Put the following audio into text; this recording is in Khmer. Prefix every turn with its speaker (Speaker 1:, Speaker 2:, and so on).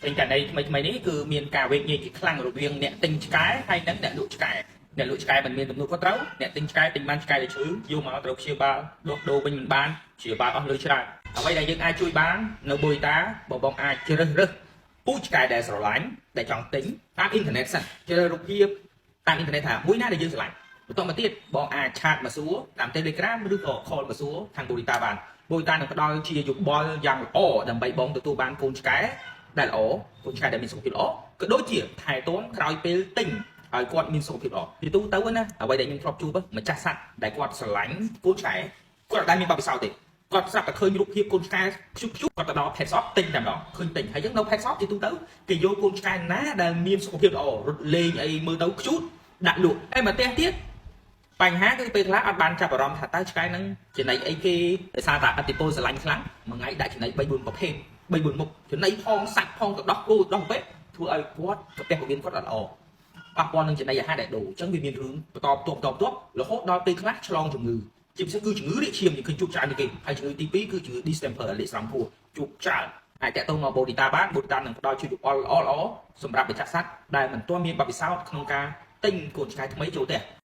Speaker 1: ពេញករណីថ្មីថ្មីនេះគឺមានការវែកញែកជាខ្លាំងរវាងអ្នកទិញឆ្កែហើយនិងអ្នកលក់ឆ្កែអ្នកលក់ឆ្កែមិនមានទំនួលខុសត្រូវអ្នកទិញឆ្កែទិញបានឆ្កែដែលឈឺយកមកត្រូវព្យាបាលដោះដូរវិញមិនបានព្យាបាលអស់លុយច្រើនអ្វីដែលយើងអាចជួយបាននៅបូយតាបងបងអាចជ្រើសរើសពូជឆ្កែដែលស្រឡាញ់ដែលចង់ទិញតាមអ៊ីនធឺណិតសិនជ្រើសរូបភាពតាមអ៊ីនធឺណិតថាមួយណាដែលយើងស្រឡាញ់បន្តមកទៀតបងអាច chat មកសួរតាម Telegram ឬក៏ call មកសួរខាងបូរីតាបានបូរីតានឹងផ្ដល់ជាយោបល់យ៉ាងល្អដើម្បីបងទទួលបានកូនឆ្កែដែលល្អកូនឆ្កែដែលមានសុខភាពល្អក៏ដូចជាថែទាំក្រោយពេលទិញឲ្យគាត់មានសុខភាពល្អពីទូទៅណាអ្វីដែលខ្ញុំធ្លាប់ជួបម្ចាស់សត្វដែលគាត់ស្រឡាញ់កូនឆ្កែគាត់អត់ដែលមានបទពិសោធន៍ទេគាត់ស្រាប់តែឃើញរូបភាពកូនឆ្កែខ្ជុបខ្ជុបគាត់ទៅដល់ pet shop ទិញតែម្ដងឃើញទិញហើយយើងនៅ pet shop ជាទូទៅគេយកកូនឆ្កែណាដែលមានសុខភាពល្អរត់លេងអីមើលទៅខ្ជូតដាក់លក់អីមកផ្ទះទៀតបញ្ហាគឺពេលខ្លះអត់បានចាប់អារម្មណ៍ថាតើឆ្កែហ្នឹងចំណីអីគេដោយសារតែអតិពលស្រឡាញ់ខ្លាំងមួយថ្ងៃដាក់ចំណី3 4ប្រភេទ3 4មុខចំណីផងសាច់ផងទៅដោះគោដោះពេកធ្វើឲ្យគាត់កាពះពោះវៀនគាត់អត់ល្អប៉ះពាល់នឹងចំណីអាហារដែលដូរអញ្ចឹងវាមានរឿងបន្តបន្ទាប់បន្តបន្ទាប់រហូតដល់ពេលខ្លះឆ្លងជំងឺជាពិសេសគឺជំងឺរាកឈាមយើងឃើញជួបច្រើនជាងគេហើយជំងឺទី2គឺជំងឺ distemper លាកស្រោមពោះជួបច្រើនអាចតាក់ទងមកបូឌីតាបានបូឌីតានឹងផ្ដល់ជាយោបល់ល្អល្អសម្រាប់ម្ចាស់សត្វដែលមិនទាន់មានបទពិសោធន៍ក្នុងការទិញកូនឆ្កែថ្មីចូលផ្ទះ។